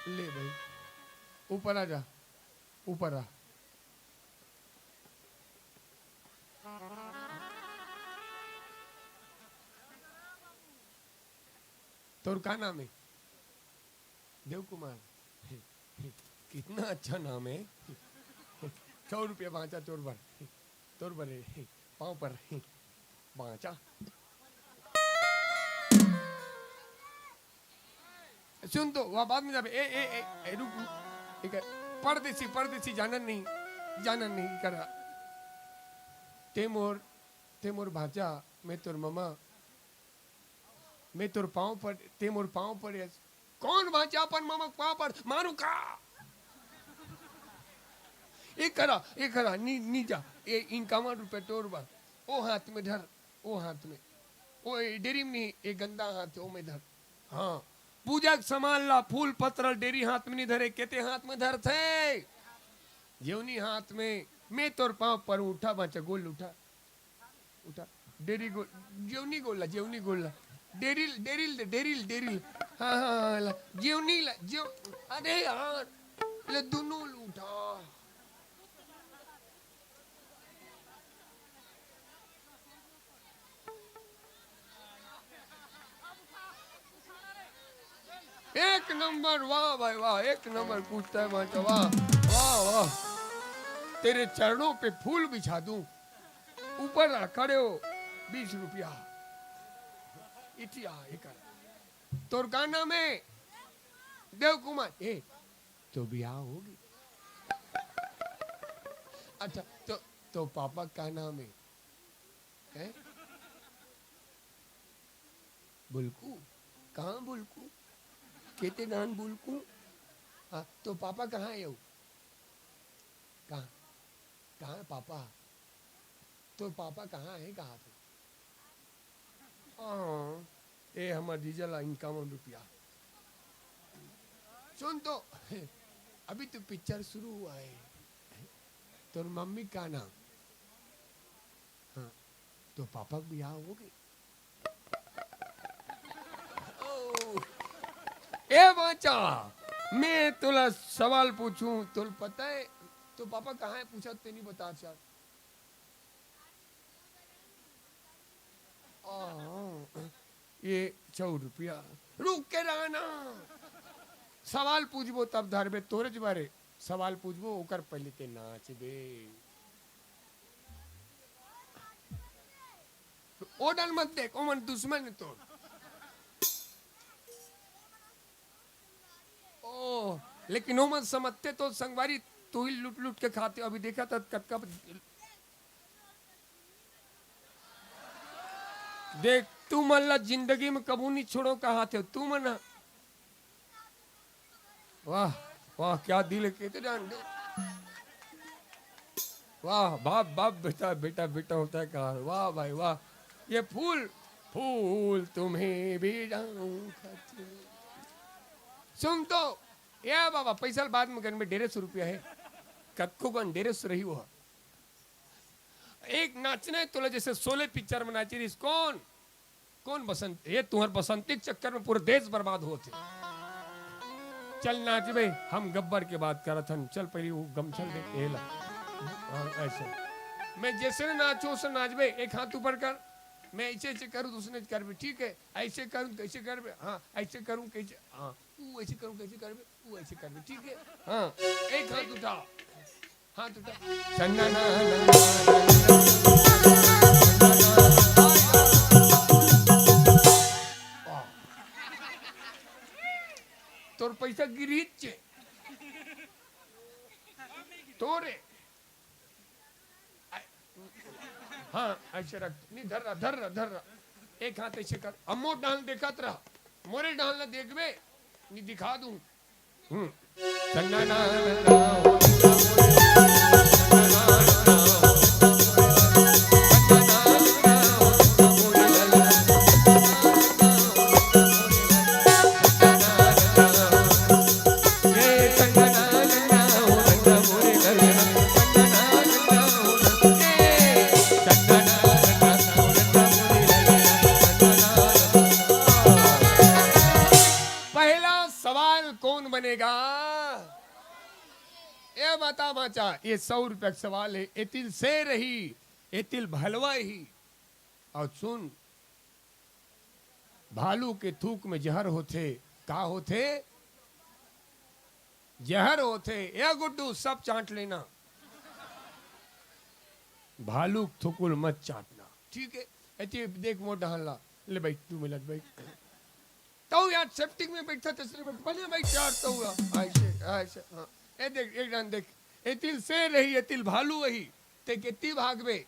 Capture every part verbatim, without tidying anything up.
ले भाई, ऊपर आ जा, ऊपर आ। तोर का नाम हे? देव कुमार। कितना अच्छा नाम हे। सौ रुपया बांचा तोर बर, तोर बर हे, पाँव पर बांचा। सुन तो, वह बाद में जाबे। ए, ए, ए, ए, रुक, रुक। एक परदेसी, परदेसी जानन नहीं, जानन नहीं करा। ते मोर, ते मोर भांचा, मैं तोर ममा, मैं तोर पाँव पर, ते मोर पाँव पर यस। कौन भांचा अपन ममा के पाँव पर? मारू का? ए करा, ए करा, नी, नी जा। ए इनकावन रुपया तोर बर। ओ हाथ में धर, ओ हाथ में। ओ ए डेरी में नहीं, ए गंदा हाथ, ओ में धर। हाँ, पूजा के सामान ला, फूल पत्र, डेरी हाथ में नहीं धरे, केते हाथ में धरथे? जेवनी हाथ में। मैं तोर पाँव पर, उठा बांचा, गोल उठा। उठा। डेरी गोल, जेवनी गोल ला, जेवनी गोल ला। डेरिल, डेरिल दे, डेरिल, डेरिल। हाँ, हाँ, हाँ, ला। जेवनी ला, जेव-, अरे यार, ले दुनू ल उठा। एक नंबर, वाह भाई वाह, एक नंबर पूछता है बांचा, वाह, वाह, वाह। तेरे चरणों पे फूल बिछा दूं, ऊपर रख, खड़े हो, बीस रुपया। इतिया, एक। तोर का नाम हे? देव कुमार। ए, तो ब्याह होगे। अच्छा, तो, तो पापा का नाम हे? हैं? बुलकू? कहाँ बुलकू? केते नान बुलकू? हाँ, तो पापा कहाँ हे वो? कहाँ? कहाँ हे पापा? तो पापा कहाँ हे, कहाँ थे? हाँ, ए हमर जीजा ला इनकावन रुपया। सुन तो, अभी तो पिक्चर शुरू हुआ हे। तोर मम्मी का नाम? हाँ, तो पापा के ब्याह होगे? ओ, ए बांचा, मैं तोला सवाल पूछूं, तोला पता हे? तो पापा कहाँ हे पूछा, ते नहीं बता चार। आ, ये सौ रुपया। रुक के रहना। सवाल पूछबो तब धरबे तोरे बारे। सवाल पूछबो ओकर पहले ते नाचबे। ओ डन मत देख, ओ मन दुश्मन हे तोर। ओ, लेकिन ओ मन समझते तो संगवारी, तू ही लूट लूट के खाते। अभी देखा था कतका देख, तुमन ला जिंदगी में कभू नहीं छोड़ो कहा थे तुमन। वाह, वाह, क्या दिल है, कहते जान दे। वाह, बाप, बाप, बेटा, बेटा, बेटा होता है कहा। वाह भाई, वाह। ये फूल, फूल तुम्हें भी जाऊं खातिर। सुन तो, या बाबा, पैसा बाद में गन में डेढ़ सौ रुपया है। कतको गन डेढ़ सौ रही वो। एक नाचना है तोला, जैसे शोले पिक्चर में नाची रहीस। कौन? कौन बसंत? ये तुम्हार बसंती के चक्कर में पूरा देश बर्बाद होत हे। चल नाचबे, हम गब्बर के बात करत हन। चल पहले वो गमछल दे, ये ला। हाँ, ऐसे। मैं जैसे नाचूं, वैसे नाचबे। एक हाथ ऊपर कर। मैं ऐसे, ऐसे करूं, तो उसने करबे। ठीक है, ऐसे करूं, कैसे करबे? हाँ, ऐसे करूं, कैसे? हाँ, वो ऐसे करूं, कैसे करबे? वो ऐसे करबे। ठीक है, हाँ, एक हाथ उठा। हाँ, तो उठा। वाह। तोर पैसा गिरही चे। तोरे। हाँ, ऐसे रख। नहीं, धर रहा, धर रहा, धर रहा। एक हाथ ऐसे कर। अब मोर डाल देखत रहा। मोरे डाल ना देखबे, नहीं दिखा दूं। हम्म। पहला सवाल, कौन बनेगा? ए बता बाचा, ये सौ रुपया के सवाल हे, ए तिल सेर ही, ए तिल भलवा ही। अउ सुन, भालू के थूक में जहर होथे। का होथे? जहर होथे। ए गुड्डू, सब चांट लेना, भालू के थुकुल मत चांटना, ठीक हे? एती देख मोर डहन ला, ले बैठ, दू मिनट बैठ। तउ यार, सेप्टिक में बैठा थे, सिर्फ पहले बैठ यार, तउ हुआ। ऐसे, ऐसे, हाँ। ए देख, एक डहन देख, ए तिल सेर ही, ए तिल भालू ही, ते केती भागबे?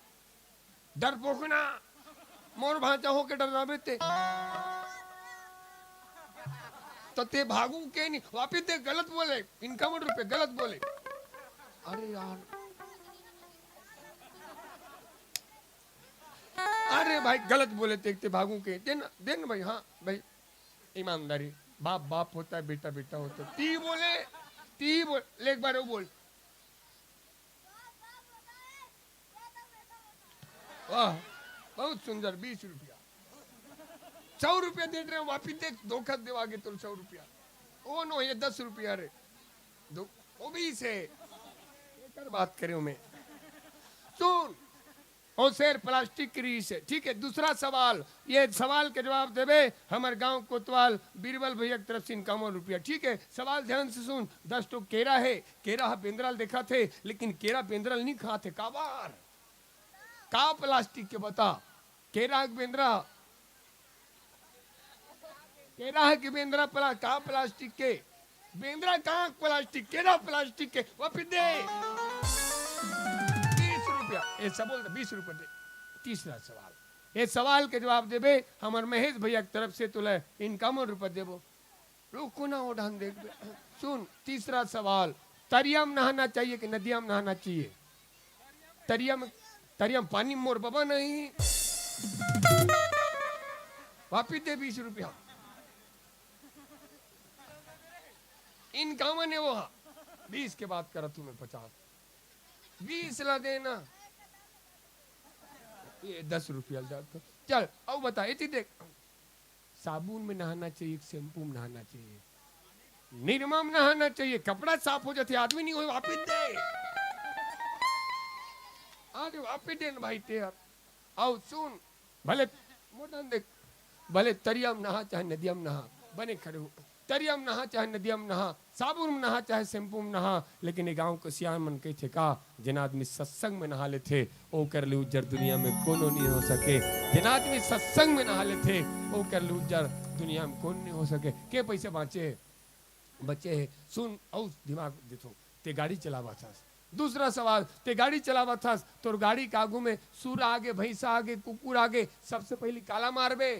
डरपोकना, मोर भांचा होके डराबे ते। तो ते भागू के नहीं, वापिस देख, गलत बोले, इनका मोर रुपये गलत बोले। अरे यार, अरे भाई, गलत बोले ते, ते भागू के, दे ना, दे ना भाई, हाँ भाई, ईमानदारी, बाप बाप होता है, बेटा बेटा होता है। ती बोले, ती बोल, ले एक बार वो बोल। वाह, बहुत सुंदर, बीस रुपया। सौ रुपया दे रहे हो, वापिस देख, धोखा देवागे तो सौ रुपया। ओ नो, ये दस रुपया रे। दो, वो बीस है। एकर बात करे हूँ मैं। सुन, ओ सेर प्लास्टिक के रीस हे, ठीक हे। दूसरा सवाल, ये सवाल के जवाब देबे हमर गांव कोतवाल बीरबल भैया के तरफ से इनकावन रुपया, ठीक हे। सवाल ध्यान से सुन, दस ठो केरा हे, केरा ह बेंदरा ल देखत हे, लेकिन केरा बेंदरा ल नहीं खात हे, काबर? का प्लास्टिक के बता? केरा के बेंदरा, केरा के बेंदरा पला-, का प्लास्टिक के? बेंदरा का प्लास्टिक, केरा प्लास्टिक के? वापिस दे। बीस रुपया, ए सब बोल दे, बीस रुपया दे। तीसरा सवाल, ए सवाल के जवाब देबे, हमर महेश भैया के तरफ से तोला इनकावन रुपया देबो। रुको ना, वो ढंग देख बे। सुन, तीसरा सवाल, तरिया में नहाना चाहिए कि नदिया में नहाना चाहिए? तरिया में, तरिया में पानी मोर बाबा नहीं। वापिस दे बीस रुपया। इनकावन हे वो, बीस के बात करत हूँ मैं, पचास। बीस ला देना। ये दस रुपया ला जात। चल, अब बता, एती देख। साबुन में नहाना चाहिए, शैम्पू में नहाना चाहिए, निरमा में नहाना चाहिए, कपड़ा साफ हो जाथे, आदमी नहीं होय, वापिस दे। अरे वापिस दे ना भाई ते यार। अउ सुन, भले मोटन देख, भले तरिया में नहा चाहे नदिया में नहा, बने खड़े हो, तरिया में नहा चाहे नदिया में नहा, साबुन में नहा चाहे शैम्पू में नहा, लेकिन ये गांव के सियान मन कहिथे का, जेन आदमी सत्संग में नहा लेथे, ओकर ले उज्जर दुनिया में कोनो नहीं हो सके। जेन आदमी सत्संग में नहा लेथे, ओकर ले उज्जर दुनिया में कोनो नहीं हो सके। के पैसे बांचे हे? बचे हे। सुन, अउ दिमाग देथो, ते गाड़ी चलावत हस। दूसरा सवाल, ते गाड़ी चलावत हस, तोर गाड़ी के आगू में सुर आगे, भैंसा आगे, कुकुर आगे, सबसे पहली काला मारबे?